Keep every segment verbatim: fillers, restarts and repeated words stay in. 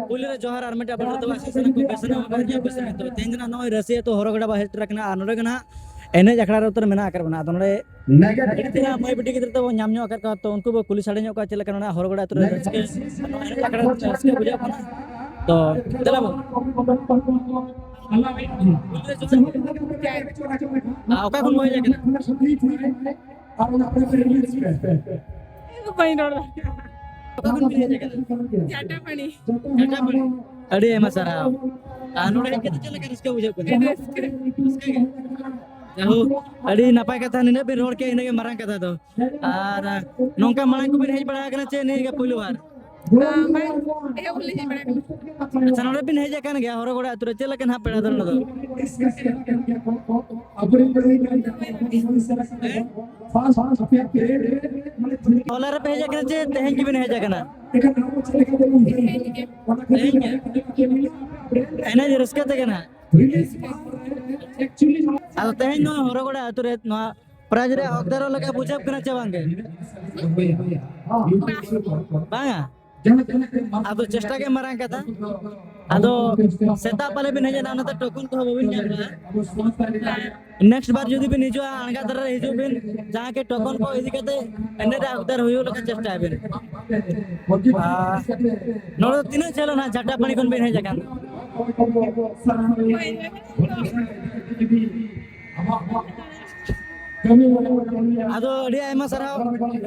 ᱯᱩᱭᱞᱩ ᱨᱮ ᱡᱚᱦᱟᱨ ᱟᱨ ᱢᱤᱫᱴᱟᱝ ᱟᱵᱚ ᱫᱚ ᱟᱥᱤᱥ ᱥᱟᱱᱟᱢ ᱠᱚ ᱵᱮᱥ ᱥᱟᱱᱟᱢ ᱠᱚ ᱧᱮᱞ ᱵᱮᱥ ᱥᱟᱱᱟᱢ ᱠᱚ᱾ ᱛᱮᱦᱮᱧ ᱫᱚ ᱱᱟᱜ ᱱᱚᱜᱼᱚᱭ ᱨᱟᱹᱥᱤ ᱟᱹᱛᱩ ᱦᱚᱨᱚᱜᱚᱲᱟ ᱵᱟ ᱦᱮᱡ ᱥᱮᱴᱮᱨ ᱟᱠᱟᱱᱟ ᱟᱨ ᱱᱚᱰᱮ ᱜᱮ ᱱᱟᱜ ᱮᱱᱮᱡ ᱟᱠᱷᱲᱟ ᱨᱮ ᱩᱛᱟᱹᱨ ᱢᱮᱱᱟᱜ ᱟᱠᱟᱫ ᱵᱚᱱᱟ᱾ ᱟᱫᱚ ᱱᱚᱰᱮ ᱢᱟᱹᱭ ᱵᱤᱴᱤ ᱜᱤᱫᱽᱨᱟᱹ ᱛᱟᱵᱚ ᱧᱟᱢ ᱧᱚᱜ ᱟᱠᱟᱫ ᱠᱚᱣᱟ, ᱛᱚ ᱩᱱᱠᱩ ᱵᱚ ᱠᱩᱞᱤ ᱥᱟᱰᱮ ᱧᱚᱜ ᱠᱚᱣᱟ ᱪᱮᱫ ᱞᱮᱠᱟ ᱱᱚᱰᱮ ᱦᱚᱨᱚᱜᱚᱲᱟ ᱟᱹᱛᱩ ᱨᱮ ᱨᱟᱹᱥᱠᱟᱹ, ᱱᱚᱣᱟ ᱮᱱᱮᱡ ᱟᱠᱷᱲᱟ ᱨᱮ ᱨᱟᱹᱥᱠᱟᱹ ᱵᱩᱡᱷᱟᱹᱜ ᱠᱟᱱᱟ᱾ ᱛᱚ ᱫᱮᱞᱟ ᱵᱚᱱ᱾ ᱟᱨ ᱚᱠᱟ ᱠᱷᱚᱱ ᱵᱚ ᱦᱮᱡ ᱟᱠᱟᱱᱟ? ᱵᱟᱹᱧ ᱨᱚᱲ ᱫᱟᱲᱮᱭᱟᱜᱼᱟ᱾ ᱚᱠᱟ ᱠᱷᱚᱱ ᱵᱤᱱ ᱦᱮᱡ ᱟᱠᱟᱱᱟ? ᱡᱷᱟᱴᱟᱯᱟᱲᱤ᱾ ᱡᱷᱟᱴᱟᱯᱟᱲᱤ᱾ ᱟᱹᱰᱤ ᱟᱭᱢᱟ ᱥᱟᱨᱦᱟᱣ᱾ ᱟᱨ ᱱᱚᱰᱮ ᱦᱮᱡ ᱠᱟᱛᱮ ᱪᱮᱫ ᱞᱮᱠᱟ ᱨᱟᱹᱥᱠᱟᱹ ᱵᱩᱡᱷᱟᱹᱜ ᱠᱟᱱᱟ? ᱨᱟᱹᱥᱠᱟᱹ᱾ ᱨᱟᱹᱥᱠᱟᱹ ᱜᱮ᱾ ᱡᱟᱭᱦᱳᱠ, ᱟᱹᱰᱤ ᱱᱟᱯᱟᱭ ᱠᱟᱛᱷᱟ, ᱱᱤᱱᱟᱹᱜ ᱵᱤᱱ ᱨᱚᱲ ᱠᱮᱫ, ᱤᱱᱟᱹᱜ ᱜᱮ ᱢᱟᱨᱟᱝ ᱠᱟᱛᱷᱟ ᱫᱚ᱾ ᱟᱨ ᱱᱚᱝᱠᱟ ᱢᱟᱲᱟᱝ ᱠᱚᱵᱤᱱ ᱦᱮᱡ ᱵᱟᱲᱟ ᱟᱠᱟᱱᱟ ᱪᱮ ᱱᱤᱭᱟᱹ ᱜᱮ ᱯᱩᱭᱞᱩ ᱵᱟᱨ? ᱵᱟᱝ, ᱮᱦᱚᱵ ᱦᱚᱸᱞᱤᱧ ᱦᱮᱡ ᱵᱟᱲᱟ ᱟᱠᱟᱱᱟ᱾ ᱟᱪᱪᱷᱟ, ᱱᱚᱰᱮ ᱵᱤᱱ ᱦᱮᱡ ᱟᱠᱟᱱ ᱜᱮᱭᱟ ᱦᱚᱨᱚᱜᱚᱲᱟ ᱟᱹᱛᱩ ᱨᱮ, ᱪᱮᱫ ᱞᱮᱠᱟ ᱱᱟᱦᱟᱜ ᱯᱮᱲᱟ ᱫᱚ ᱱᱚᱰᱮ ᱫᱚ? ᱦᱚᱞᱟ ᱨᱮᱯᱮ ᱦᱮᱡ ᱟᱠᱟᱱᱟ ᱪᱮ ᱛᱮᱦᱮᱧ ᱜᱮᱵᱤᱱ ᱦᱮᱡ ᱟᱠᱟᱱᱟ? ᱛᱮᱦᱮᱧ ᱜᱮ᱾ ᱮᱱᱮᱡ ᱨᱟᱹᱥᱠᱟᱹ ᱛᱮᱜᱮ ᱱᱟᱦᱟᱜ᱾ ᱟᱫᱚ ᱛᱮᱦᱮᱧ ᱱᱚᱣᱟ ᱦᱚᱨᱚᱜᱚᱲᱟ ᱟᱹᱛᱩ ᱨᱮ ᱱᱚᱣᱟ prize ᱨᱮᱭᱟᱜ ᱦᱚᱠᱫᱟᱨᱚᱜ ᱞᱮᱠᱟ ᱵᱩᱡᱷᱟᱹᱜ ᱠᱟᱱᱟ ᱪᱮ ᱵᱟᱝ ᱜᱮ? ᱵᱟᱝᱟ? ᱟᱫᱚ ᱪᱮᱥᱴᱟ ᱜᱮ ᱢᱟᱨᱟᱝ ᱠᱟᱛᱷᱟ᱾ ᱟᱫᱚ ᱥᱮᱛᱟᱜ ᱯᱟᱞᱮ ᱵᱤᱱ ᱦᱮᱡ ᱮᱱᱟ, ᱚᱱᱟᱛᱮ ᱴᱳᱠᱚᱱ ᱠᱚᱦᱚᱸ ᱵᱟᱵᱤᱱ ᱧᱟᱢ ᱞᱮᱜᱼᱟ᱾ Next ᱵᱟᱨ ᱡᱩᱫᱤ ᱵᱤᱱ ᱦᱤᱡᱩᱜᱼᱟ, ᱟᱬᱜᱟ ᱫᱷᱟᱨᱮ ᱨᱮ ᱦᱤᱡᱩᱜ ᱵᱤᱱ, ᱡᱟᱦᱟᱸ ᱜᱮ ᱴᱳᱠᱚᱱ ᱠᱚ ᱤᱫᱤ ᱠᱟᱛᱮ ᱮᱱᱮᱡ ᱨᱮ ᱦᱚᱠᱫᱟᱨ ᱦᱩᱭᱩᱜ ᱞᱮᱠᱟ ᱪᱮᱥᱴᱟᱭ ᱵᱤᱱ᱾ ᱟᱨ ᱱᱚᱰᱮ ᱫᱚ ᱛᱤᱱᱟᱹᱜ ᱡᱷᱟᱹᱞ ᱚᱱᱟ ᱡᱷᱟᱴᱟᱯᱟᱲᱤ ᱠᱷᱚᱱ ᱵᱤᱱ ᱦᱮᱡ ᱟᱠᱟᱱ? ᱟᱫᱚ ᱟᱹᱰᱤ ᱟᱭᱢᱟ ᱥᱟᱨᱦᱟᱣ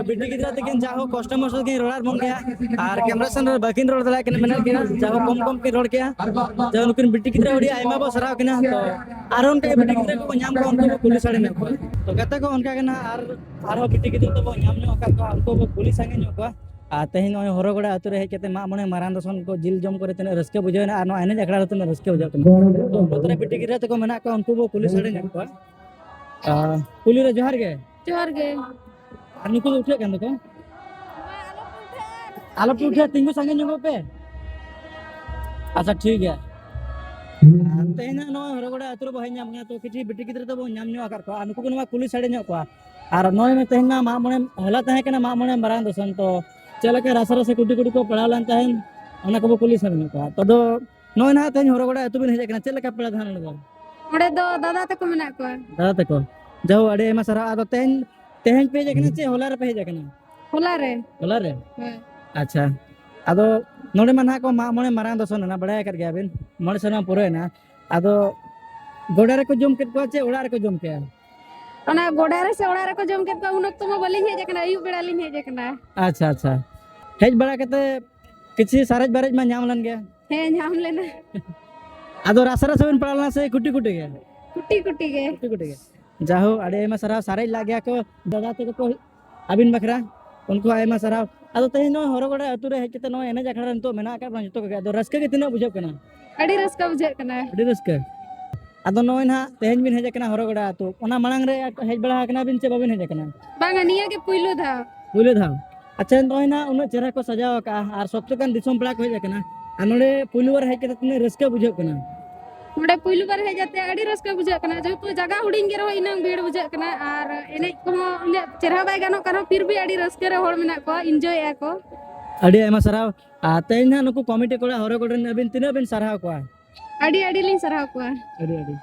ᱵᱤᱴᱤ ᱜᱤᱫᱽᱨᱟᱹ ᱛᱟᱹᱠᱤᱱ, ᱡᱟᱦᱳ ᱠᱚᱥᱴᱚ ᱢᱚᱥᱴᱚ ᱠᱤᱱ ᱨᱚᱲ ᱟᱨ ᱵᱚᱱ ᱜᱮᱭᱟ, ᱟᱨ camera ᱥᱟᱢᱟᱝ ᱨᱮ ᱵᱟᱹᱠᱤᱱ ᱨᱚᱲ ᱫᱟᱲᱮᱭᱟᱜ ᱠᱟᱱᱟ, ᱢᱮᱱᱟᱜ ᱠᱤᱱᱟ, ᱡᱟᱦᱳ ᱠᱚᱢ ᱠᱚᱢ ᱠᱤᱱ ᱨᱚᱲ ᱠᱮᱜᱼᱟ᱾ ᱡᱟᱦᱳ ᱱᱩᱠᱤᱱ ᱵᱤᱴᱤ ᱜᱤᱫᱽᱨᱟᱹ ᱟᱹᱰᱤ ᱟᱭᱢᱟ ᱵᱚ ᱥᱟᱨᱦᱟᱣ ᱠᱤᱱᱟ᱾ ᱛᱚ ᱟᱨᱦᱚᱸ ᱚᱱᱠᱟ ᱜᱮ ᱵᱤᱴᱤ ᱜᱤᱫᱽᱨᱟᱹ ᱠᱚᱠᱚ ᱧᱟᱢ ᱠᱚᱣᱟ, ᱩᱱᱠᱩ ᱵᱚ ᱠᱩᱞᱤ ᱥᱟᱰᱮ ᱧᱚᱜ ᱠᱚᱣᱟ᱾ ᱛᱚ ᱜᱟᱛᱮ ᱠᱚ, ᱚᱱᱠᱟ ᱜᱮ ᱱᱟᱦᱟᱜ ᱟᱨ ᱟᱨᱦᱚᱸ ᱵᱤᱴᱤ ᱜᱤᱫᱽᱨᱟᱹ ᱠᱚᱵᱚ ᱧᱟᱢ ᱧᱚᱜ ᱟᱠᱟᱫ ᱠᱚᱣᱟ, ᱩᱱᱠᱩ ᱵᱚ ᱠᱩᱞᱤ ᱥᱟᱸᱜᱮ ᱧᱚᱜ ᱠᱚᱣᱟ᱾ ᱟᱨ ᱛᱮᱦᱮᱧ ᱱᱚᱜᱼᱚᱭ ᱦᱚᱨᱚᱜᱚᱲᱟ ᱟᱹᱛᱩ ᱨᱮ ᱦᱮᱡ ᱠᱟᱛᱮ ᱢᱟᱜ ᱢᱚᱬᱮ ᱢᱟᱨᱟᱝ ᱫᱚᱥᱚᱱ ᱠᱚ ᱡᱤᱞ ᱡᱚᱢ ᱠᱚᱨᱮ ᱛᱤᱱᱟᱹᱜ ᱨᱟᱹᱥᱠᱟᱹ ᱵᱩᱡᱷᱟᱹᱣ ᱮᱱᱟ ᱟᱨ ᱱᱚᱣᱟ ᱮᱱᱮᱡ ᱟᱠᱷᱲᱟ ᱨᱮ ᱛᱤᱱᱟᱹᱜ ᱨᱟᱹᱥᱠᱟᱹ ᱵᱩᱡᱷᱟᱹᱜ ᱠᱟᱱᱟ᱾ ᱛᱚ ᱵᱚᱛᱚᱨ ᱨᱮ ᱵᱤᱴᱤ ᱜᱤᱫᱽᱨᱟᱹ ᱛᱟᱠᱚ ᱢᱮᱱᱟᱜ ᱠᱚᱣᱟ, ᱩᱱᱠᱩ ᱵᱚ ᱠᱩᱞᱤ ᱥᱟᱰᱮ ᱧᱚᱜ ᱠᱚᱣᱟ᱾ ᱟᱨ ᱯᱩᱭᱞᱩ ᱨᱮ ᱡᱚᱦᱟᱨ ᱜᱮ᱾ ᱡᱚᱦᱟᱨ ᱜᱮ᱾ ᱟᱨ ᱱᱩᱠᱩ ᱫᱚ ᱩᱴᱷᱟᱹᱜ ᱠᱟᱱ ᱫᱚᱠᱚ? ᱟᱞᱚ ᱯᱮ ᱩᱴᱷᱟᱹᱜᱼᱟ, ᱛᱤᱸᱜᱩ ᱥᱟᱸᱜᱮ ᱧᱚᱜᱚᱜ ᱯᱮ᱾ ᱟᱪᱪᱷᱟ, ᱴᱷᱤᱠ ᱜᱮᱭᱟ᱾ ᱟᱨ ᱛᱮᱦᱮᱧ ᱦᱟᱸᱜ ᱱᱚᱣᱟ ᱦᱚᱨᱚᱜᱚᱲᱟ ᱟᱹᱛᱩ ᱨᱮᱵᱚ ᱦᱮᱡ ᱧᱟᱢ ᱠᱟᱱᱟ, ᱛᱚ ᱠᱤᱪᱷᱩ ᱵᱤᱴᱤ ᱜᱤᱫᱽᱨᱟᱹ ᱫᱚᱵᱚ ᱧᱟᱢ ᱧᱚᱜ ᱟᱠᱟᱫ ᱠᱚᱣᱟ᱾ ᱟᱨ ᱱᱩᱠᱩ ᱠᱚ ᱱᱚᱣᱟ ᱠᱩᱞᱤ ᱥᱟᱰᱮ ᱧᱚᱜ ᱠᱚᱣᱟ᱾ ᱟᱨ ᱱᱚᱜᱼᱚᱭ ᱢᱟ ᱛᱮᱦᱮᱧ ᱢᱟ ᱢᱟᱜ ᱢᱚᱬᱮ, ᱦᱚᱞᱟ ᱛᱟᱦᱮᱸ ᱠᱟᱱᱟ ᱢᱟᱜ ᱢᱚᱬᱮ ᱢᱟᱨᱟᱝ ᱫᱚᱥᱚᱱ, ᱛᱚ ᱪᱮᱫ ᱞᱮᱠᱟ ᱨᱟᱥᱮ ᱨᱟᱥᱮ ᱠᱩᱴᱤ ᱠᱩᱴᱤ ᱠᱚ ᱯᱟᱲᱟᱣ ᱞᱮᱱ ᱛᱟᱦᱮᱸᱱ? ᱚᱱᱟ ᱠᱚᱵᱚ ᱠᱩᱞᱤ ᱥᱟᱱᱟ ᱠᱚᱣᱟ᱾ ᱛᱚ ᱟᱫᱚ ᱱᱚᱜᱼᱚᱭ ᱱᱟᱦᱟᱜ ᱛᱮᱦᱮᱧ ᱦᱚᱨᱚᱜᱚᱰᱟ ᱟᱹᱛᱩ ᱵᱤᱱ ᱦᱮᱡ ᱟᱠᱟᱱᱟ, ᱪᱮᱫ ᱞᱮᱠᱟ ᱯᱮᱲᱟ ᱫᱚ ᱦᱟᱸᱜ ᱱᱚᱰᱮ ᱫᱚ? ᱚᱸᱰᱮ ᱫᱚ ᱫᱟᱫᱟ ᱛᱟᱠᱚ ᱢᱮᱱᱟᱜ ᱠᱚᱣᱟ᱾ ᱫᱟᱫᱟ ᱛᱟᱠᱚ, ᱡᱟᱦᱳ, ᱟᱹᱰᱤ ᱟᱭᱢᱟ ᱥᱟᱨᱦᱟᱣ᱾ ᱟᱫᱚ ᱛᱮᱦᱮᱧ, ᱛᱮᱦᱮᱧ ᱯᱮ ᱦᱮᱡ ᱟᱠᱟᱱᱟ ᱪᱮ ᱦᱚᱞᱟ ᱨᱮᱯᱮ ᱦᱮᱡ ᱟᱠᱟᱱᱟ? ᱦᱚᱞᱟ ᱨᱮ᱾ ᱦᱚᱞᱟ ᱨᱮ? ᱦᱳᱭ᱾ ᱟᱪᱪᱷᱟ, ᱟᱫᱚ ᱱᱚᱰᱮ ᱢᱟ ᱱᱟᱦᱟᱜ ᱠᱚ ᱢᱟᱜ ᱢᱚᱬᱮ ᱢᱟᱨᱟᱝ ᱫᱚᱥᱚᱱ ᱮᱱᱟ, ᱵᱟᱲᱟᱭ ᱟᱠᱟᱫ ᱜᱮᱭᱟ ᱵᱤᱱ, ᱢᱚᱬᱮ ᱥᱮᱨᱢᱟ ᱯᱩᱨᱟᱹᱣ ᱮᱱᱟ᱾ ᱟᱫᱚ ᱜᱚᱰᱟ ᱨᱮᱠᱚ ᱡᱚᱢ ᱠᱮᱫ ᱠᱚᱣᱟ ᱪᱮ ᱚᱲᱟᱜ ᱨᱮᱠᱚ ᱡᱚᱢ ᱠᱮᱜᱼᱟ? ᱚᱱᱟ ᱜᱚᱰᱟ ᱨᱮ ᱥᱮ ᱚᱲᱟᱜ ᱨᱮᱠᱚ ᱡᱚᱢ ᱠᱮᱫ ᱠᱚᱣᱟ, ᱩᱱ ᱚᱠᱛᱚ ᱢᱟ ᱵᱟᱹᱞᱤᱧ ᱦᱮᱡ ᱟᱠᱟᱱᱟ, ᱟᱹᱭᱩᱵ ᱵᱮᱲᱟ ᱞᱤᱧ ᱦᱮᱡ ᱟᱠᱟᱱᱟ᱾ ᱟᱪᱪᱷᱟ, ᱟᱪᱪᱷᱟ᱾ ᱦᱮᱡ ᱵᱟᱲᱟ ᱠᱟᱛᱮ ᱠᱤᱪᱷᱤ ᱥᱟᱨᱮᱡ ᱵᱟᱨᱮᱡ ᱢᱟ ᱧᱟᱢ ᱞᱮᱱ ᱜᱮᱭᱟ? ᱦᱮᱸ, ᱧᱟᱢ ᱞᱮᱱᱟ᱾ ᱟᱫᱚ ᱨᱟᱥᱮ ᱨᱟᱥᱮ ᱵᱮᱱ ᱯᱟᱲᱟᱣ ᱞᱮᱱᱟ ᱥᱮ ᱠᱩᱴᱤ ᱠᱩᱴᱤ ᱜᱮ? ᱠᱩᱴᱤ ᱠᱩᱴᱤ ᱜᱮ᱾ ᱠᱩᱴᱤ ᱠᱩᱴᱤ ᱜᱮ᱾ ᱡᱟᱦᱳ, ᱟᱹᱰᱤ ᱟᱭᱢᱟ ᱥᱟᱨᱦᱟᱣ, ᱥᱟᱨᱮᱡ ᱞᱟᱜ ᱜᱮᱭᱟ ᱠᱚ ᱫᱟᱫᱟ ᱛᱟᱠᱚ ᱠᱚ ᱟᱹᱵᱤᱱ ᱵᱟᱠᱷᱨᱟ, ᱩᱱᱠᱩ ᱦᱚᱸ ᱟᱭᱢᱟ ᱥᱟᱨᱦᱟᱣ᱾ ᱟᱫᱚ ᱛᱮᱦᱮᱧ ᱱᱚᱜᱼᱚᱭ ᱦᱚᱨᱚᱜᱚᱰᱟ ᱟᱹᱛᱩ ᱨᱮ ᱦᱮᱡ ᱠᱟᱛᱮ ᱱᱚᱜᱼᱚᱭ ᱮᱱᱮᱡ ᱟᱠᱷᱲᱟ ᱨᱮ ᱱᱤᱛᱚᱜ ᱢᱮᱱᱟᱜ ᱟᱠᱟᱫ ᱵᱚᱱᱟ ᱡᱚᱛᱚ ᱠᱚᱜᱮ, ᱟᱫᱚ ᱨᱟᱹᱥᱠᱟᱹ ᱜᱮ ᱛᱤᱱᱟᱹᱜ ᱵᱩᱡᱷᱟᱹᱜ ᱠᱟᱱᱟ? ᱟᱹᱰᱤ ᱨᱟᱹᱥᱠᱟᱹ ᱵᱩᱡᱷᱟᱹᱜ ᱠᱟᱱᱟ᱾ ᱟᱹᱰᱤ ᱨᱟᱹᱥᱠᱟᱹ᱾ ᱟᱫᱚ ᱱᱚᱜᱼᱚᱭ ᱱᱟᱦᱟᱜ ᱛᱮᱦᱮᱧ ᱵᱤᱱ ᱦᱮᱡ ᱟᱠᱟᱱᱟ ᱦᱚᱨᱚᱜᱚᱰᱟ ᱟᱹᱛᱩ, ᱚᱱᱟ ᱢᱟᱲᱟᱝ ᱨᱮ ᱦᱮᱡ ᱵᱟᱲᱟ ᱟᱠᱟᱱᱟ ᱵᱤᱱ ᱪᱮ ᱵᱟᱵᱤᱱ ᱦᱮᱡ ᱟᱠᱟᱱᱟ? ᱵᱟᱝᱟ, ᱱᱤᱭᱟᱹ ᱜᱮ ᱯᱩᱭᱞᱩ ᱫᱷᱟᱣ᱾ ᱯᱩᱭᱞᱩ ᱫᱷᱟᱣ? ᱟᱪᱪᱷᱟ, ᱱᱚᱜᱼᱚᱭ ᱱᱟᱦᱟᱜ ᱩᱱᱟᱹᱜ ᱪᱮᱦᱨᱟ ᱠᱚ ᱥᱟᱡᱟᱣ ᱟᱠᱟᱫᱼᱟ ᱟᱨ ᱥᱚᱠᱛᱚ ᱜᱟᱱ ᱫᱤᱥᱚᱢ ᱯᱮᱲᱟ ᱠᱚ ᱦᱮᱡ ᱟᱠᱟᱱᱟ, ᱟᱨ ᱱᱚᱰᱮ ᱯᱩᱭᱞᱩ ᱵᱟᱨ ᱦᱮᱡ ᱠᱟᱛᱮ ᱛᱤᱱᱟᱹᱜ ᱨᱟᱹᱥᱠᱟᱹ ᱵᱩᱡᱷᱟᱹᱜ ᱠᱟᱱᱟ? ᱱᱚᱰᱮ ᱯᱩᱭᱞᱩ ᱵᱟᱨ ᱦᱮᱡ ᱠᱟᱛᱮ ᱟᱹᱰᱤ ᱨᱟᱹᱥᱠᱟᱹ ᱵᱩᱡᱷᱟᱹᱜ ᱠᱟᱱᱟ, ᱡᱮᱦᱮᱛᱩ ᱡᱟᱭᱜᱟ ᱦᱩᱰᱤᱧ ᱜᱮ ᱨᱮᱦᱚᱸ ᱤᱱᱟᱹᱝ ᱵᱷᱤᱲ ᱵᱩᱡᱷᱟᱹᱜ ᱠᱟᱱᱟ ᱟᱨ ᱮᱱᱮᱡ ᱠᱚᱦᱚᱸ ᱩᱱᱟᱹᱜ ᱪᱮᱦᱨᱟ ᱵᱟᱭ ᱜᱟᱱᱚᱜ ᱠᱟᱱ ᱨᱮᱦᱚᱸ, ᱯᱷᱤᱨ ᱵᱷᱤ ᱟᱹᱰᱤ ᱨᱟᱹᱥᱠᱟᱹ ᱨᱮ ᱦᱚᱲ ᱢᱮᱱᱟᱜ ᱠᱚᱣᱟ, ᱤᱱᱡᱚᱭᱮᱫᱼᱟ ᱠᱚ᱾ ᱟᱹᱰᱤ ᱟᱭᱢᱟ ᱥᱟᱨᱦᱟᱣ᱾ ᱟᱨ ᱛᱮᱦᱮᱧ ᱱᱟᱦᱟᱜ ᱱᱩᱠᱩ ᱠᱚᱢᱤᱴᱤ ᱠᱚᱲᱟ ᱦᱚᱨᱚᱜᱚᱰᱟ ᱨᱮᱱ ᱟᱹᱵᱤᱱ ᱛᱤᱱᱟᱹᱜ ᱵᱤᱱ ᱥᱟᱨᱦᱟᱣ ᱠᱚᱣᱟ? ᱟᱹᱰᱤ ᱟᱹᱰᱤ ᱞᱤᱧ ᱥᱟᱨᱦᱟᱣ ᱠᱚᱣᱟ᱾ ᱟᱹᱰᱤ ᱟᱹᱰᱤ᱾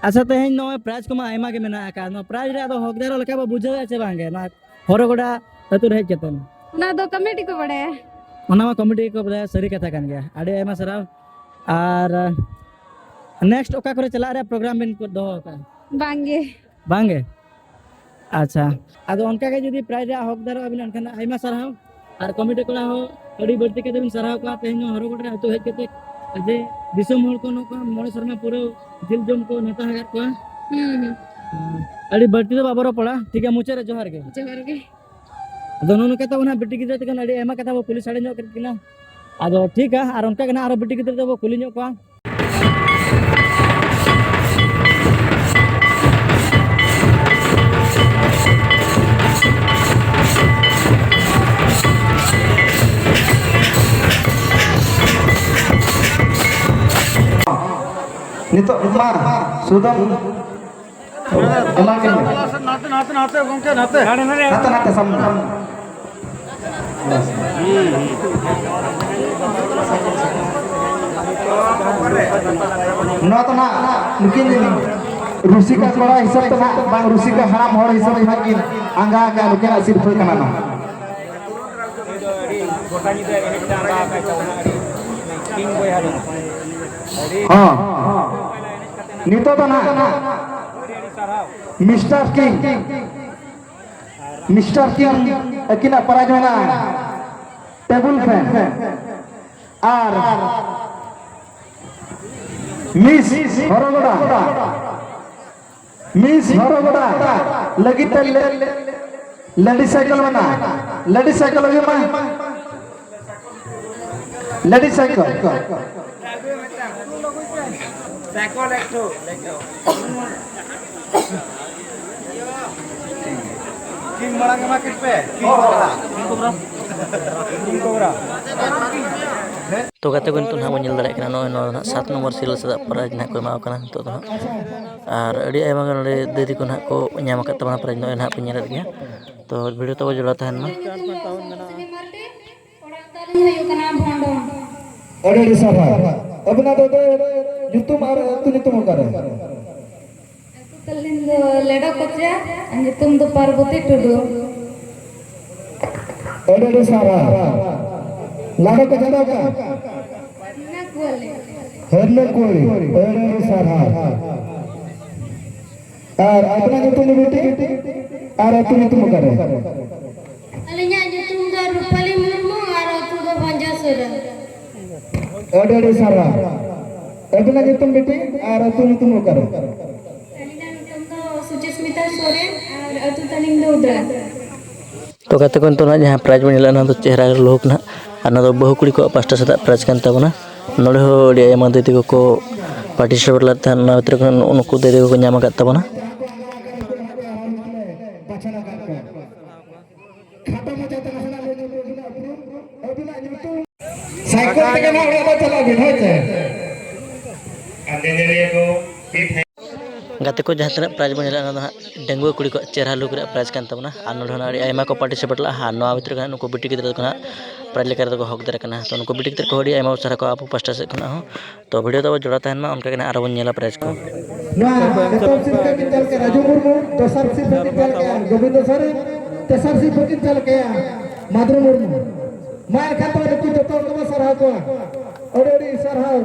ᱟᱪᱪᱷᱟ, ᱛᱮᱦᱮᱧ ᱱᱚᱜᱼᱚᱭ ᱯᱨᱟᱭᱤᱡᱽ ᱠᱚᱢᱟ ᱟᱭᱢᱟ ᱜᱮ ᱢᱮᱱᱟᱜ ᱟᱠᱟᱫ, ᱱᱚᱣᱟ ᱯᱨᱟᱭᱤᱡᱽ ᱨᱮ ᱟᱫᱚ ᱦᱚᱠᱫᱟᱨᱚᱜ ᱞᱮᱠᱟ ᱵᱚ ᱵᱩᱡᱷᱟᱹᱣᱮᱫᱼᱟ ᱪᱮ ᱵᱟᱝᱜᱮ ᱱᱚᱣᱟ ᱦᱚᱨᱚᱜᱚᱰᱟ ᱟᱹᱛᱩ ᱨᱮ ᱦᱮᱡ ᱠᱟᱛᱮ? ᱚᱱᱟ ᱫᱚ ᱠᱚᱢᱤᱴᱤ ᱠᱚ ᱵᱟᱲᱟᱭᱟ᱾ ᱚᱱᱟ ᱢᱟ ᱠᱚᱢᱤᱴᱤ ᱜᱮᱠᱚ ᱵᱟᱲᱟᱭᱟ, ᱥᱟᱹᱨᱤ ᱠᱟᱛᱷᱟ ᱠᱟᱱ ᱜᱮᱭᱟ᱾ ᱟᱹᱰᱤ ᱟᱭᱢᱟ ᱥᱟᱨᱦᱟᱣ᱾ ᱟᱨ ᱱᱮᱠᱥᱴ ᱚᱠᱟ ᱠᱚᱨᱮ ᱪᱟᱞᱟᱜ ᱨᱮᱭᱟᱜ ᱯᱨᱳᱜᱨᱟᱢ ᱵᱤᱱ ᱫᱚᱦᱚ ᱟᱠᱟᱫᱼᱟ? ᱵᱟᱝᱜᱮ᱾ ᱵᱟᱝᱜᱮ? ᱟᱪᱪᱷᱟ, ᱟᱫᱚ ᱚᱱᱠᱟ ᱜᱮ ᱡᱩᱫᱤ ᱯᱨᱟᱭᱤᱡᱽ ᱨᱮᱭᱟᱜ ᱦᱚᱠᱫᱟᱨᱚᱜ ᱟᱵᱤᱱ, ᱮᱱᱠᱷᱟᱱ ᱟᱭᱢᱟ ᱥᱟᱨᱦᱟᱣ᱾ ᱟᱨ ᱠᱚᱢᱤᱴᱤ ᱠᱚᱲᱟ ᱦᱚᱸ ᱟᱹᱰᱤ ᱵᱟᱹᱲᱛᱤ ᱠᱟᱛᱮ ᱵᱤᱱ ᱥᱟᱨᱦᱟᱣ ᱠᱚᱣᱟ, ᱛᱮᱦᱮᱧ ᱱᱚᱣᱟ ᱦᱚᱨᱚᱜᱚᱰᱟ ᱨᱮ ᱟᱹᱛᱩ ᱦᱮᱡ ᱠᱟᱛᱮ ᱡᱮ ᱫᱤᱥᱚᱢ ᱦᱚᱲ ᱠᱚ ᱱᱚᱝᱠᱟ ᱢᱚᱬᱮ ᱥᱮᱨᱢᱟ ᱯᱩᱨᱟᱹᱣ ᱡᱤᱞ ᱡᱚᱢ ᱠᱚ ᱱᱮᱣᱛᱟ ᱟᱠᱟᱫ ᱠᱚᱣᱟ᱾ ᱦᱩᱸ, ᱦᱩᱸ᱾ ᱟᱹᱰᱤ ᱵᱟᱹᱲᱛᱤ ᱫᱚ ᱵᱟᱵᱚ ᱨᱚᱯᱚᱲᱟ, ᱴᱷᱤᱠ ᱜᱮᱭᱟ, ᱢᱩᱪᱟᱹᱫ ᱨᱮ ᱡᱚᱦᱟᱨ ᱜᱮ᱾ ᱡᱚᱦᱟᱨ ᱜᱮ᱾ ᱟᱫᱚ ᱱᱚᱜᱼᱚ ᱱᱚᱝᱠᱟ ᱛᱟᱵᱚᱱ ᱦᱟᱸᱜ ᱵᱤᱴᱤ ᱜᱤᱫᱽᱨᱟᱹ ᱛᱟᱹᱠᱤᱱ ᱟᱹᱰᱤ ᱟᱭᱢᱟ ᱠᱟᱛᱷᱟ ᱵᱚ ᱠᱩᱞᱤ ᱥᱟᱰᱮ ᱧᱚᱜ ᱠᱮᱫ ᱠᱤᱱᱟ᱾ ᱟᱫᱚ ᱴᱷᱤᱠᱟ, ᱟᱨ ᱚᱱᱠᱟ ᱜᱮ ᱱᱟᱦᱟᱜ ᱟᱨᱚ ᱵᱤᱴᱤ ᱜᱤᱫᱽᱨᱟᱹ ᱛᱟᱵᱚ ᱠᱩᱞᱤ ᱧᱚᱜ ᱠᱚᱣᱟ᱾ ᱱᱤᱛᱚᱜ ᱢᱟ ᱥᱩᱫᱟᱹᱢ ᱮᱢᱟ ᱠᱤᱱ ᱢᱮ᱾ ᱱᱟᱛᱮ, ᱱᱟᱛᱮ, ᱱᱟᱛᱮ, ᱜᱚᱢᱠᱮ, ᱱᱟᱛᱮ᱾ ᱱᱟᱛᱮ, ᱱᱟᱛᱮ, ᱥᱟᱢᱱᱮ᱾ ᱱᱚᱣᱟ ᱫᱚ ᱱᱟᱦᱟᱜ ᱱᱩᱠᱤᱱ ᱨᱩᱥᱤᱠᱟ ᱠᱚᱲᱟ ᱦᱤᱥᱟᱹᱵ ᱛᱮ ᱱᱟᱦᱟᱜ, ᱵᱟᱝ ᱨᱩᱥᱤᱠᱟ ᱦᱟᱲᱟᱢ ᱦᱚᱲ ᱦᱤᱥᱟᱹᱵ ᱛᱮ ᱱᱟᱦᱟᱜ ᱠᱤᱱ ᱟᱸᱜᱟ ᱟᱠᱟᱫ ᱱᱩᱠᱤᱱᱟᱜ ᱥᱤᱨᱯᱷᱟᱹ ᱠᱟᱱᱟ ᱱᱟᱦᱟᱜ᱾ ᱜᱚᱴᱟ ᱧᱤᱫᱟᱹ ᱮᱱᱮᱡ ᱛᱮ ᱟᱸᱜᱟ ᱟᱠᱟᱫ ᱛᱟᱵᱚᱱᱟ ᱟᱹᱰᱤ ᱠᱤᱝ ᱵᱚᱭᱦᱟ ᱫᱚ᱾ ᱟᱹᱰᱤ ᱦᱚᱸ᱾ ᱱᱤᱛᱚᱜ ᱫᱚ ᱱᱟᱦᱟᱜ ᱟᱹᱰᱤ ᱟᱹᱰᱤ ᱥᱟᱨᱦᱟᱣ᱾ ᱢᱤᱥᱴᱟᱨ ᱠᱤᱝ, ᱢᱤᱥᱴᱟᱨ ᱠᱤᱝ ᱟᱹᱠᱤᱱᱟᱜ ᱯᱨᱟᱭᱤᱡᱽ ᱢᱮᱱᱟᱜᱼᱟ ᱴᱮᱵᱩᱞ ᱯᱷᱮᱱ ᱟᱨ ᱢᱤᱥ ᱦᱚᱨᱚᱜᱚᱰᱟ, ᱢᱤᱥ ᱦᱚᱨᱚᱜᱚᱰᱟ ᱞᱟᱹᱜᱤᱫ ᱛᱮ ᱞᱮ-, ᱞᱮᱰᱤᱥ ᱥᱟᱭᱠᱮᱞ ᱢᱮᱱᱟᱜᱼᱟ, ᱞᱮᱰᱤᱥ ᱥᱟᱭᱠᱮᱞ ᱟᱹᱜᱩᱭ ᱢᱟ᱾ Ladies cycle. ᱥᱟᱭᱠᱮᱞ ᱮᱠᱴᱩ᱾ ᱠᱤᱝ ᱢᱟᱲᱟᱝ ᱮᱢᱟ ᱠᱤᱱ ᱯᱮ᱾ ᱠᱤᱝ ᱠᱚᱵᱨᱟ᱾ ᱠᱤᱝ ᱠᱚᱵᱨᱟ᱾ ᱛᱚ ᱜᱟᱛᱮ ᱠᱚ, ᱱᱤᱛᱚᱜ ᱱᱟᱦᱟᱜ ᱵᱚᱱ ᱧᱮᱞ ᱫᱟᱲᱮᱭᱟᱜ ᱠᱟᱱᱟ, ᱱᱚᱜᱼᱚᱭ ᱱᱚᱣᱟ ᱫᱚ ᱱᱟᱦᱟᱜ ᱥᱟᱛ ᱱᱚᱢᱵᱚᱨ ᱥᱤᱨᱤᱭᱟᱞ ᱥᱮᱫᱟᱜ ᱯᱨᱟᱭᱤᱡᱽ ᱱᱟᱦᱟᱜ ᱠᱚ ᱮᱢᱟᱣ ᱠᱟᱱᱟ ᱱᱤᱛᱚᱜ ᱫᱚ ᱦᱟᱸᱜ᱾ ᱟᱨ ᱟᱹᱰᱤ ᱟᱭᱢᱟ ᱜᱟᱱ ᱱᱚᱰᱮ ᱫᱤᱫᱤ ᱠᱚ ᱱᱟᱦᱟᱜ ᱠᱚ ᱧᱟᱢ ᱟᱠᱟᱫ ᱛᱟᱵᱚᱱᱟ ᱯᱨᱟᱭᱤᱡᱽ, ᱱᱚᱜᱼᱚᱭ ᱱᱟᱦᱟᱜ ᱯᱮ ᱧᱮᱞᱮᱫ ᱜᱮᱭᱟ᱾ ᱛᱚ ᱵᱷᱤᱰᱤᱭᱳ ᱛᱟᱵᱚ ᱡᱚᱲᱟᱣ ᱛᱟᱦᱮᱱ ᱢᱟ᱾ ᱤᱧᱟᱹᱜ ᱧᱩᱛᱩᱢ ᱫᱚ ᱥᱟᱨᱥᱤᱱᱤ ᱢᱟᱨᱰᱤ, ᱚᱲᱟᱜ ᱛᱟᱹᱞᱤᱧ ᱦᱩᱭᱩᱜ ᱠᱟᱱᱟ ᱵᱷᱚᱸᱰᱚᱝ᱾ ᱟᱹᱰᱤ ᱟᱹᱰᱤ ᱥᱟᱨᱦᱟᱣ᱾ ᱟᱹᱵᱤᱱᱟᱜ ᱫᱚ ᱧᱩᱛᱩᱢ ᱟᱨ ᱟᱹᱛᱩ ᱧᱩᱛᱩᱢ ᱚᱠᱟᱨᱮ? ᱟᱹᱛᱩ ᱛᱟᱹᱞᱤᱧ ᱫᱚ ᱞᱮᱰᱚ ᱠᱚᱪᱟ, ᱟᱨ ᱧᱩᱛᱩᱢ ᱫᱚ ᱯᱟᱨᱵᱚᱛᱤ ᱴᱩᱰᱩ᱾ ᱟᱹᱰᱤ ᱟᱹᱰᱤ ᱥᱟᱨᱦᱟᱣ᱾ ᱞᱟᱰᱚ ᱠᱚᱪᱟ ᱫᱚ ᱚᱠᱟ? ᱦᱮᱱᱟ ᱠᱩᱣᱟᱞᱤ᱾ ᱦᱮᱱᱟ ᱠᱩᱣᱟᱞᱤ᱾ ᱟᱹᱰᱤ ᱟᱹᱰᱤ ᱥᱟᱨᱦᱟᱣ᱾ ᱟᱨ ᱟᱵᱤᱱᱟᱜ ᱧᱩᱛᱩᱢ ᱫᱚ ᱵᱤᱴᱤ? ᱟᱨ ᱟᱹᱛᱩ ᱧᱩᱛᱩᱢ ᱚᱠᱟᱨᱮ? ᱟᱹᱞᱤᱧᱟᱜ ᱧᱩᱛᱩᱢ ᱫᱚ ᱨᱩᱯᱟᱞᱤ ᱢᱩᱨᱢᱩ ᱟᱨ ᱟᱹᱛᱩ ᱫᱚ ᱵᱷᱚᱸᱡᱟᱥᱩᱨᱟ᱾ ᱟᱹᱰᱤ ᱟᱹᱰᱤ ᱥᱟᱨᱦᱟᱣ᱾ ᱟᱹᱵᱤᱱᱟᱜ ᱧᱩᱛᱩᱢ ᱵᱤᱴᱤ ᱟᱨ ᱟᱹᱛᱩ ᱧᱩᱛᱩᱢ ᱚᱠᱟᱨᱮ? ᱟᱹᱞᱤᱧᱟᱜ ᱧᱩᱛᱩᱢ ᱫᱚ ᱥᱩᱪᱮᱥᱢᱤᱛᱟ ᱥᱚᱨᱮᱱ ᱟᱨ ᱟᱹᱛᱩ ᱛᱟᱹᱞᱤᱧ ᱫᱚ ᱩᱫᱽᱲᱟ᱾ ᱛᱚ ᱜᱟᱛᱮ ᱠᱚ, ᱱᱤᱛᱚᱜ ᱱᱟᱜ ᱡᱟᱦᱟᱸ ᱯᱨᱟᱭᱤᱡᱽ ᱵᱚᱱ ᱧᱮᱞᱮᱫᱼᱟ, ᱱᱚᱣᱟ ᱫᱚ ᱪᱮᱦᱨᱟ ᱞᱩᱠ ᱱᱟᱜ, ᱟᱨ ᱱᱚᱣᱟ ᱫᱚ ᱵᱟᱹᱦᱩ ᱠᱩᱲᱤ ᱠᱚᱣᱟᱜ ᱯᱟᱥᱴᱟ ᱥᱮᱫᱟᱜ ᱯᱨᱟᱭᱤᱡᱽ ᱠᱟᱱ ᱛᱟᱵᱚᱱᱟ᱾ ᱱᱚᱰᱮ ᱦᱚᱸ ᱟᱹᱰᱤ ᱟᱭᱢᱟ ᱫᱤᱫᱤ ᱠᱚᱠᱚ ᱯᱟᱨᱴᱤᱥᱤᱯᱮᱴ ᱞᱮᱫ ᱛᱟᱦᱮᱸᱫ, ᱚᱱᱟ ᱵᱷᱤᱛᱨᱤ ᱠᱷᱚᱱ ᱱᱩᱜᱼᱩ ᱱᱩᱠᱩ ᱫᱤᱫᱤ ᱠᱚᱠᱚ ᱧᱟᱢ ᱟᱠᱟᱫ ᱛᱟᱵᱚᱱᱟ᱾ ᱥᱟᱭᱠᱮᱞ ᱛᱮᱜᱮ ᱱᱟᱜ ᱚᱲᱟᱜ ᱫᱚ ᱪᱟᱞᱟᱜ ᱵᱤᱱ, ᱦᱳᱭ ᱥᱮ᱾ ᱟᱨ ᱧᱮᱧᱮᱞᱤᱭᱟᱹ ᱠᱚ, ᱜᱟᱛᱮ ᱠᱚ, ᱡᱟᱦᱟᱸ ᱛᱤᱱᱟᱹᱜ prize ᱵᱚᱱ ᱧᱮᱞᱮᱫᱼᱟ, ᱚᱱᱟ ᱫᱚ ᱦᱟᱸᱜ ᱰᱟᱺᱜᱩᱣᱟᱹ ᱠᱩᱲᱤ ᱠᱚᱣᱟᱜ ᱪᱮᱦᱨᱟ look ᱨᱮᱭᱟᱜ prize ᱠᱟᱱ ᱛᱟᱵᱚᱱᱟ᱾ ᱟᱨ ᱱᱚᱰᱮ ᱦᱚᱸ ᱟᱹᱰᱤ ᱟᱭᱢᱟ ᱠᱚ participate ᱞᱟᱜᱼᱟ᱾ ᱟᱨ ᱱᱚᱣᱟ ᱵᱷᱤᱛᱨᱤ ᱠᱷᱚᱱᱟᱜ ᱱᱩᱠᱩ ᱵᱤᱴᱤ ᱜᱤᱫᱽᱨᱟᱹ ᱫᱚᱠᱚ ᱦᱟᱸᱜ prize ᱞᱮᱠᱟ ᱨᱮᱫᱚ ᱠᱚ ᱦᱚᱠᱫᱟᱨ ᱟᱠᱟᱱᱟ᱾ ᱛᱚ, ᱱᱩᱠᱩ ᱵᱤᱴᱤ ᱜᱤᱫᱽᱨᱟᱹ ᱠᱚ ᱟᱹᱰᱤ ᱟᱭᱢᱟ ᱥᱟᱨᱦᱟᱣ ᱠᱚ ᱟᱵᱚ ᱯᱟᱥᱴᱟ ᱥᱮᱫ ᱠᱷᱚᱱᱟᱜ ᱦᱚᱸ᱾ ᱛᱚ, video ᱫᱚ ᱟᱵᱚ ᱡᱚᱲᱟᱣ ᱛᱟᱦᱮᱱ ᱢᱟ, ᱚᱱᱠᱟ ᱜᱮ ᱱᱟᱦᱟᱜ ᱟᱨᱚ ᱵᱚᱱ ᱧᱮᱞᱟ prize ᱠᱚ᱾ ᱱᱚᱣᱟ ᱮᱛᱚᱦᱚᱵ ᱥᱤᱨᱯᱟᱹ ᱠᱤᱱ ᱪᱟᱞ ᱠᱮᱜᱼᱟ ᱨᱟᱡᱩ ᱢᱩᱨᱢᱩ, ᱫᱚᱥᱟᱨ ᱥᱤᱨᱯᱟᱹ ᱠᱤᱱ ᱪᱟᱞ ᱠᱮᱜᱼᱟ ᱜᱳᱵᱤᱱᱫᱚ ᱥᱚᱨᱮᱱ, ᱛᱮᱥᱟᱨ ᱥᱤᱨᱯᱟᱹ ᱠᱤᱱ ᱪᱟᱞ ᱠᱮᱜᱼᱟ ᱢᱟᱫᱷᱩᱨᱤ ᱢᱩᱨᱢᱩ᱾ ᱢᱟ ᱮᱱᱠᱷᱟᱱ ᱛᱚᱵᱮ ᱱᱩᱠᱩ ᱡᱚᱛᱚ ᱦᱚᱲ ᱠᱚᱵᱚᱱ ᱥᱟᱨᱦᱟᱣ ᱠᱚᱣᱟ, ᱟᱹᱰᱤ ᱟᱹᱰᱤ ᱥᱟᱨᱦᱟᱣ᱾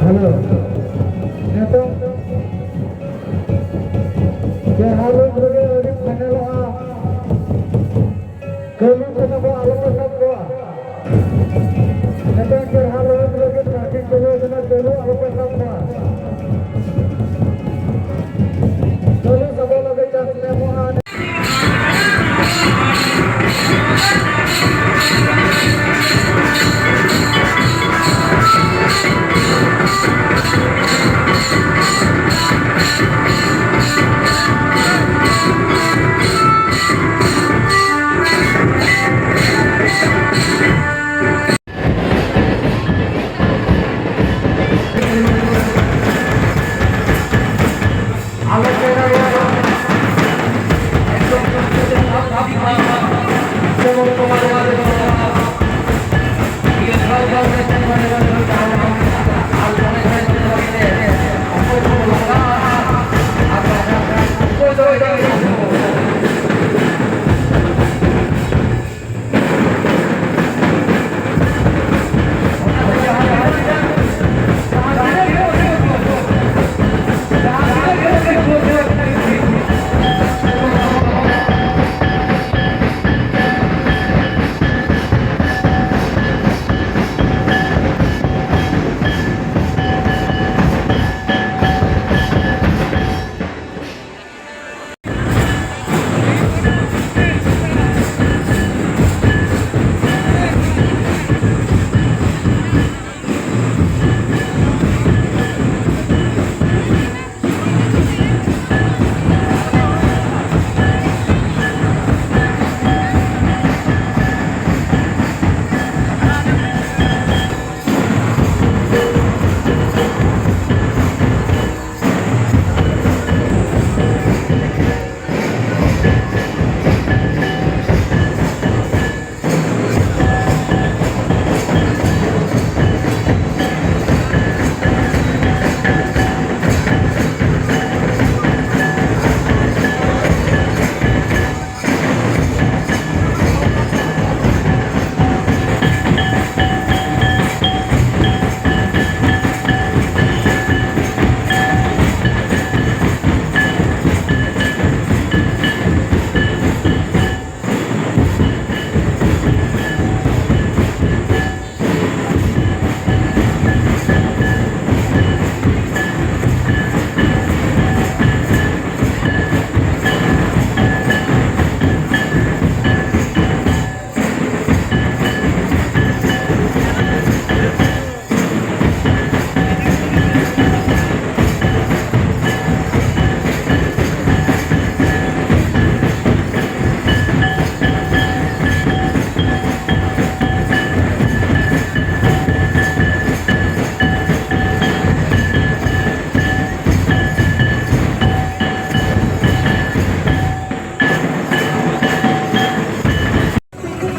ᱦᱮᱞᱳ, ᱱᱤᱛᱚᱜ ᱡᱟᱦᱟᱸ ᱞᱳᱠ ᱨᱮᱜᱮ ᱟᱹᱣᱨᱤ ᱯᱷᱟᱭᱱᱮᱞᱚᱜᱼᱟ, ᱠᱟᱹᱢᱤ ᱠᱚᱫᱚ ᱠᱚ ᱟᱞᱚ ᱯᱮ ᱥᱟᱵ ᱠᱚᱣᱟ᱾ ᱱᱤᱛᱚᱜ ᱪᱮᱦᱨᱟ ᱞᱟᱹᱜᱤᱫ ᱞᱟᱹᱜᱤᱫ ᱴᱨᱟᱯᱷᱤᱠ ᱠᱚ ᱦᱩᱭ ᱠᱟᱱᱟ, ᱪᱟᱹᱞᱩ ᱟᱞᱚ ᱯᱮ ᱥᱟᱵ ᱠᱚᱣᱟ᱾ ᱪᱟᱹᱞᱩ ᱥᱟᱵᱚ ᱞᱟᱹᱜᱤᱫ ᱪᱟᱱᱥ ᱧᱟᱢᱚᱜᱼᱟ᱾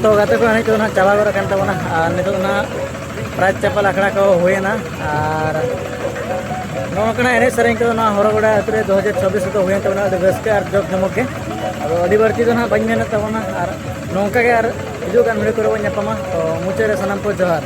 ᱛᱚ ᱜᱟᱛᱮ ᱠᱚ, ᱮᱱᱮᱡ ᱠᱚᱫᱚ ᱱᱟᱦᱟᱜ ᱪᱟᱵᱟ ᱜᱚᱫ ᱟᱠᱟᱱ ᱛᱟᱵᱚᱱᱟ, ᱟᱨ ᱱᱤᱛᱚᱜ ᱫᱚ ᱱᱟᱦᱟᱜ ᱯᱨᱟᱭᱤᱡᱽ ᱪᱟᱯᱟᱞ ᱟᱠᱷᱲᱟ ᱠᱚ ᱦᱩᱭᱮᱱᱟ᱾ ᱟᱨ ᱱᱚᱜᱼᱚ ᱱᱚᱝᱠᱟᱱᱟᱜ ᱮᱱᱮᱡ ᱥᱮᱨᱮᱧ ᱠᱚᱫᱚ ᱱᱚᱣᱟ ᱦᱚᱨᱚᱜᱚᱰᱟ ᱟᱹᱛᱩ ᱨᱮ ᱫᱩ ᱦᱟᱡᱟᱨ ᱪᱚᱵᱵᱤᱥ ᱨᱮᱫᱚ ᱦᱩᱭᱮᱱ ᱛᱟᱵᱚᱱᱟ ᱟᱹᱰᱤ ᱨᱟᱹᱥᱠᱟᱹ ᱟᱨ ᱡᱚᱠ ᱡᱚᱢᱚᱠ ᱜᱮ᱾ ᱟᱫᱚ ᱟᱹᱰᱤ ᱵᱟᱹᱲᱛᱤ ᱫᱚ ᱱᱟᱦᱟᱜ ᱵᱟᱹᱧ ᱢᱮᱱᱮᱫ ᱛᱟᱵᱚᱱᱟ, ᱟᱨ ᱱᱚᱝᱠᱟ ᱜᱮ ᱟᱨ ᱦᱤᱡᱩᱜ ᱠᱟᱱ ᱵᱷᱤᱰᱤᱭᱳ ᱠᱚᱨᱮ ᱵᱚᱱ ᱧᱟᱯᱟᱢᱟ᱾ ᱛᱚ ᱢᱩᱪᱟᱹᱫ ᱨᱮ ᱥᱟᱱᱟᱢ ᱠᱚ ᱡᱚᱦᱟᱨ᱾